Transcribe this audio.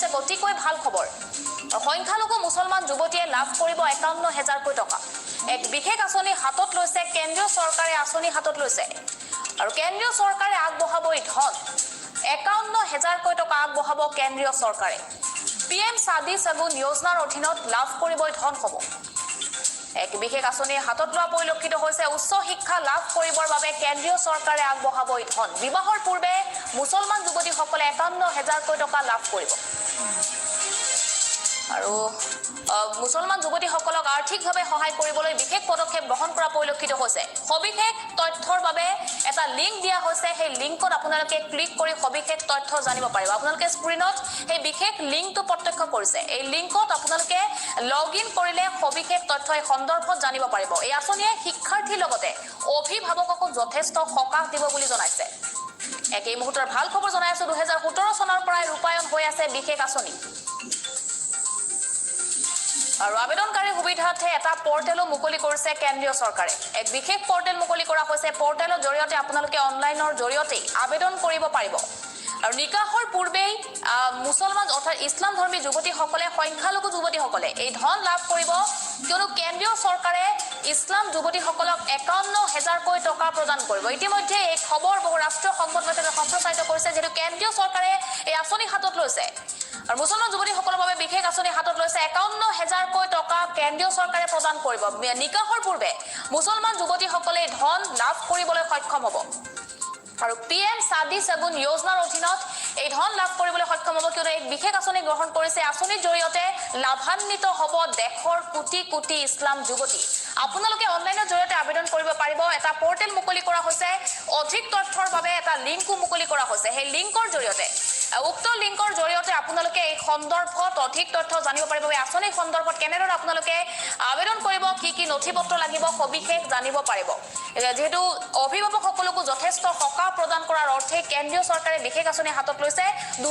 এক অতিকৈ ভাল খবৰ। সংখ্যালঘু মুছলমান যুৱতীয়ে লাভ কৰিব 51 হেজাৰকৈ টকা। এক বিশেষ আঁচনি হাতত লৈছে কেন্দ্ৰীয় চৰকাৰে, আঁচনি হাতত লৈছে আৰু কেন্দ্ৰীয় চৰকাৰে আগবঢ়াব এই ধন। 51 হেজাৰকৈ টকা আগবঢ়াব কেন্দ্ৰীয় চৰকাৰে। পি এম চাদি শগুন যোজনাৰ অধীনত লাভ কৰিব এই ধনসমূহ। এক বিশেষ আঁচনি হাতত লোৱা পৰিলক্ষিত হৈছে। উচ্চ শিক্ষা লাভ কৰিবৰ বাবে কেন্দ্ৰীয় চৰকাৰে আগবঢ়াব এই ধন। বিবাহৰ পূৰ্বে মুছলমান যুৱতীসকলে 51 হেজাৰকৈ টকা লাভ কৰিব আৰু মুছলমান যুৱতীসকলক আৰ্থিকভাৱে সহায় কৰিবলৈ বিশেষ পদক্ষেপ গ্ৰহণ কৰা পৰিলক্ষিত হৈছে। সবিশেষ তথ্যৰ বাবে এটা লিংক দিয়া হৈছে। সেই লিংকত আপোনালোকে ক্লিক কৰি সবিশেষ তথ্য জানিব পাৰিব। আপোনালোকে স্ক্ৰীণত সেই বিশেষ লিংকটো প্ৰত্যক্ষ কৰিছে। এই লিংকত আপোনালোকে লগ ইন কৰিলে সবিশেষ তথ্য এই সন্দৰ্ভত জানিব পাৰিব। এই আঁচনিয়ে শিক্ষাৰ্থীৰ লগতে অভিভাৱককো যথেষ্ট সকাহ দিব বুলি জনাইছে। এক এই মুহূৰ্তৰ ভাল খবৰ জনাই আছো। 2017 চনৰ পৰাই ৰূপায়ণ হৈ আছে বিশেষ আঁচনি আৰু আবেদনকাৰীৰ সুবিধাৰ্থে এটা পৰ্টেলো মুকলি কৰিছে কেন্দ্ৰীয় চৰকাৰে। এক বিশেষ পৰ্টেল মুকলি কৰা হৈছে। পৰ্টেলৰ জৰিয়তে আপোনালোকে অনলাইনৰ জৰিয়তেই আবেদন কৰিব পাৰিব আৰু নিকাহৰ পূৰ্বেই মুছলমান অৰ্থাৎ ইছলাম ধৰ্মী যুৱতীসকলে, সংখ্যালঘু যুৱতীসকলে এই ধন লাভ কৰিব। কিয়নো কেন্দ্ৰীয় চৰকাৰে ইছলাম যুৱতীসকলক 51 হেজাৰকৈ টকা প্ৰদান কৰিব। ইতিমধ্যে এই খবৰ বহু ৰাষ্ট্ৰীয় সংবাদ মাধ্যমে সম্প্ৰচাৰিত কৰিছে। যিহেতু কেন্দ্ৰীয় চৰকাৰে এই আঁচনি হাতত লৈছে আৰু মুছলমান যুৱতীসকলৰ বাবে বিশেষ আঁচনি হাতত লৈছে, 51 হেজাৰকৈ টকা কেন্দ্ৰীয় চৰকাৰে প্ৰদান কৰিব। নিকাহৰ পূৰ্বে মুছলমান যুৱতীসকলে এই ধন লাভ কৰিবলৈ সক্ষম হ'ব আৰু পি এম চাদি শগুন যোজনাৰ অধীনত এই ধন লাভ কৰিবলৈ সক্ষম হ'ব। কিয়নো এক বিশেষ আঁচনি গ্ৰহণ কৰিছে। আঁচনিৰ জৰিয়তে লাভান্বিত হ'ব দেশৰ কোটি কোটি ইছলাম যুৱতী। আপোনালোকে অনলাইনৰ জৰিয়তে আবেদন কৰিব পাৰিব। এটা পৰ্টেল মুকলি কৰা হৈছে। অধিক তথ্যৰ বাবে এটা লিংকো মুকলি কৰা হৈছে। সেই লিংকৰ জৰিয়তে, উক্ত লিংকৰ জৰিয়তে আপোনালোকে এই সন্দৰ্ভত অধিক তথ্য জানিব পাৰিব। এই আঁচনিৰ সন্দৰ্ভত কেনেদৰে আপোনালোকে আবেদন কৰিব, কি কি নথি পত্ৰ লাগিব, সবিশেষ জানিব পাৰিব। এতিয়া যিহেতু অভিভাৱকসকলকো যথেষ্ট সকাহ প্ৰদান কৰাৰ অৰ্থে কেন্দ্ৰীয় চৰকাৰে বিশেষ আঁচনি হাতত লৈছে।